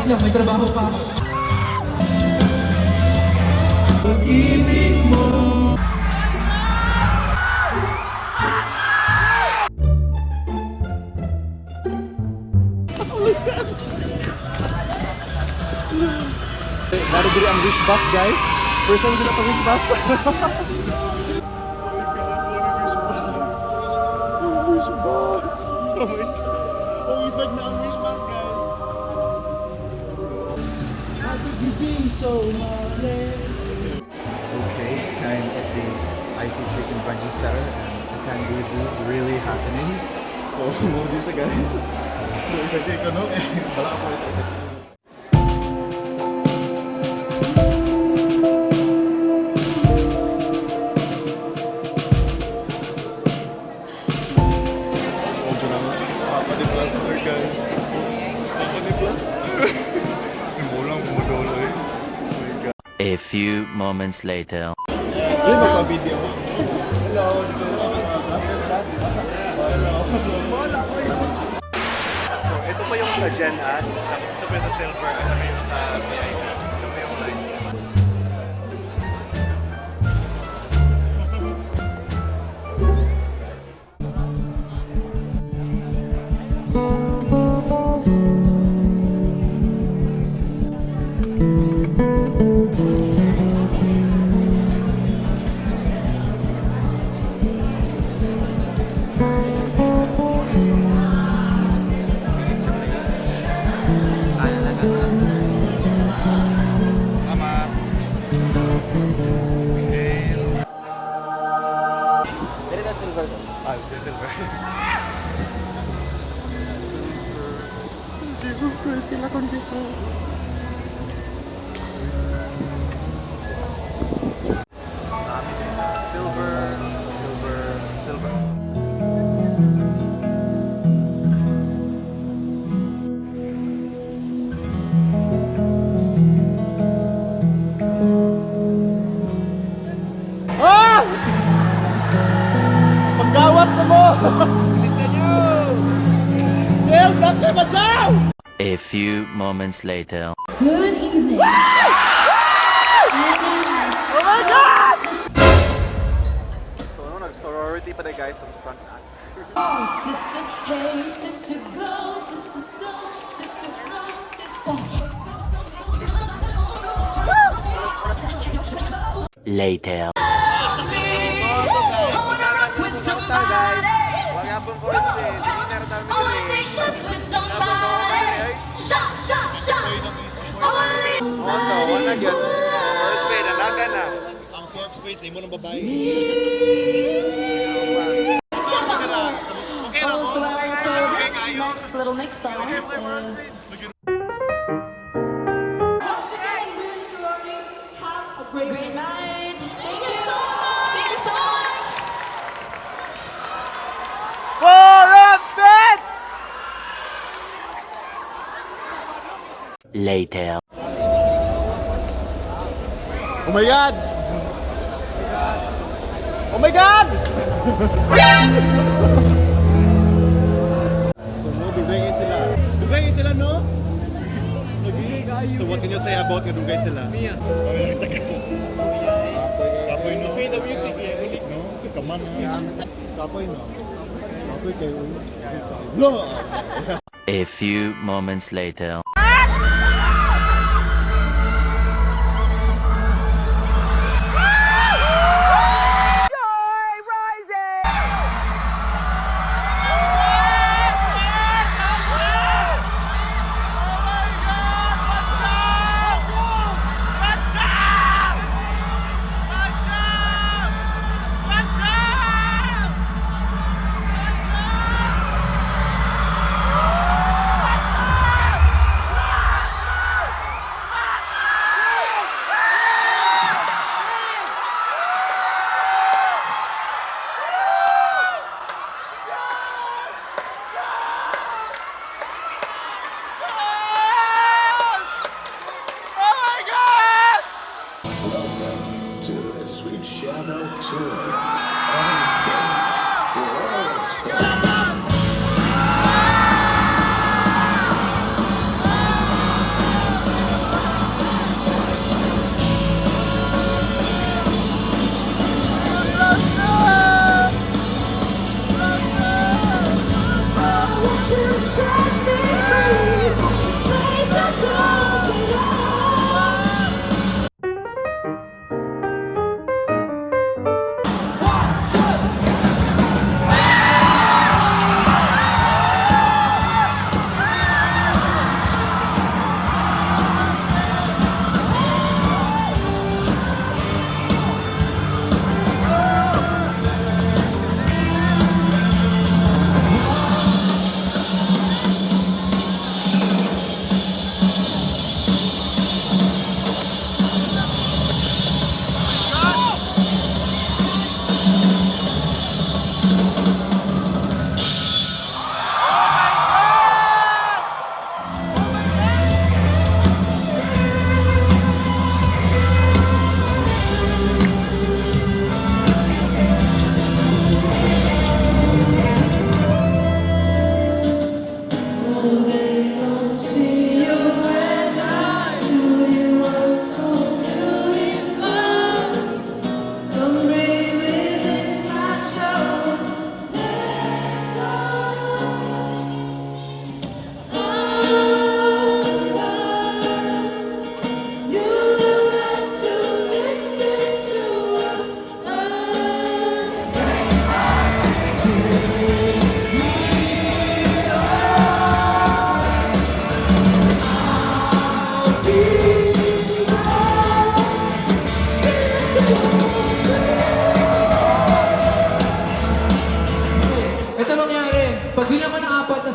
Wait lang, may trabaho pa ako. Pag-ibig mo. Naro diri ang Wish Bus, guys. First time sila sa Wish Bus. Oh my God, what a Wish Bus. Ang Wish Bus. Oh my God. Oh, expect na ang Wish Bus, guys. How could you be so heartless? Okay, I'm at the ICG Convention Center and I can't believe this is really happening. So, mo siya, guys. No, excited ko, no? Bala ako excited. Medyo lang, Papa ni Blaster, guys. Papa ni Blaster. Imulang kumudolo eh. Oh my God. A few moments later. Yun, magpa-video. Hello, this is Blaster's daddy. Hello. Wala ko yun. So ito po yung sa Gen Ad, tapos ito po yung sa Silver, at saka yung sa VIP. Ito po yung lines. Salamat! Ah, the silver. Jesus Christ, kailangan ko. Dami din sa silver, silver, silver. Ah! Paggawas na mo! Bilisan niyo! Sel, Blaster, Bajaw! A few moments later. Good evening. Oh my God! So ano, nag-sorority pa na guys sa front act. Oh, sisters, hey, sister, go, sister, soul, sister, flow, sister. Later. I wanna rock with somebody. I wanna take shots with somebody. Shot, shot, shots. I wanna leave. Ono, wala gyud. First pay, nalaga na. Ang fourth space, imo ng babae. Oh, so, well, so this next little mix song is. Once again, we're sorority. Have a great, great night. Thank you so much. Thank you so much. Four up, Spence! Later. Oh my God! Oh my God! So no, dugay kayo sila. Dugay kayo sila, no? Dugay. So what can you say about nga dugay sila? Okay lang taga. Kapoy no. Fade the music, eh. No? Kaman ha. Kapoy no. Kapoy kayo. No! A few moments later.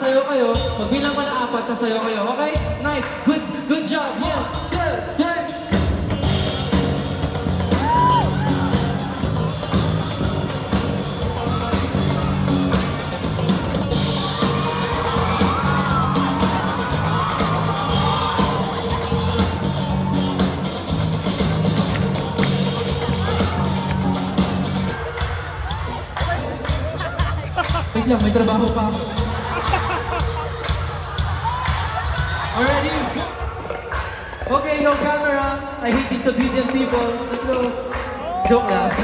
sasayaw kayo. Magbilang ko na apat, sasayaw kayo. Okay? Nice. Good, good job. Yes, sir. Yes. Wait lang, may trabaho pa ako. Already? Okay, no camera. I hate disobedient people. Let's go. Joke lang.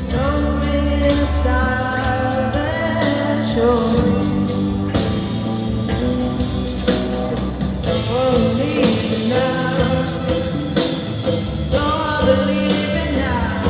Something in the style that shows. Believe it now. Don't believe it now.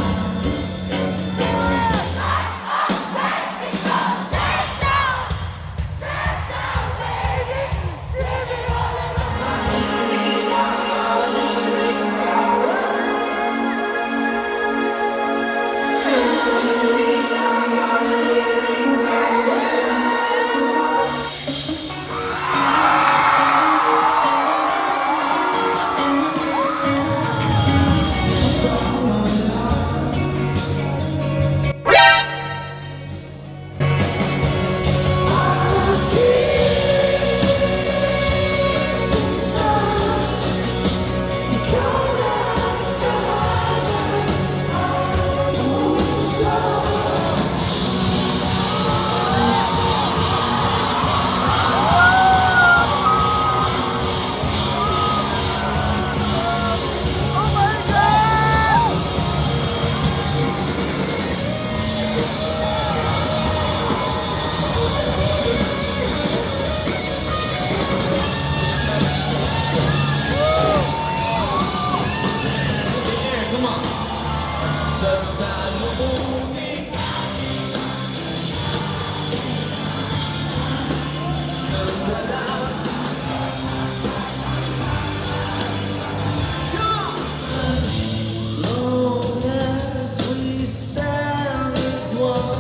Long as we stand as one,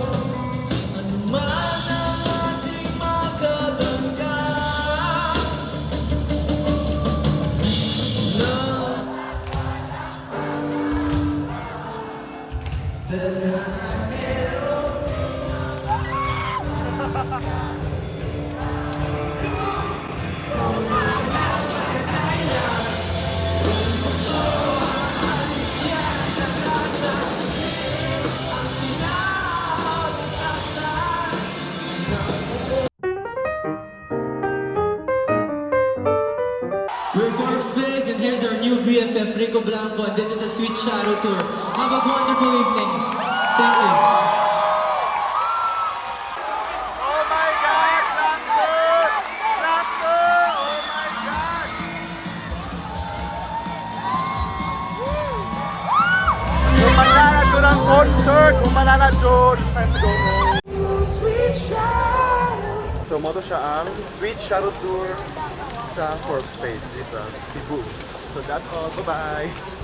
ano man ang ating makabangga. Love that I We're Forbes Spades, and here's our new BFF, Rico Blanco, and this is a Sweet Shadow Tour. Have a wonderful evening. Thank you. Oh my God! Laughter! Laughter! Oh my God! Kumanana jud ang concert! Kumanana jud! Time to go home. So mao to siya ang Sweet Shadow Tour sa Forbes Spades sa Cebu. So that's all. Bye-bye!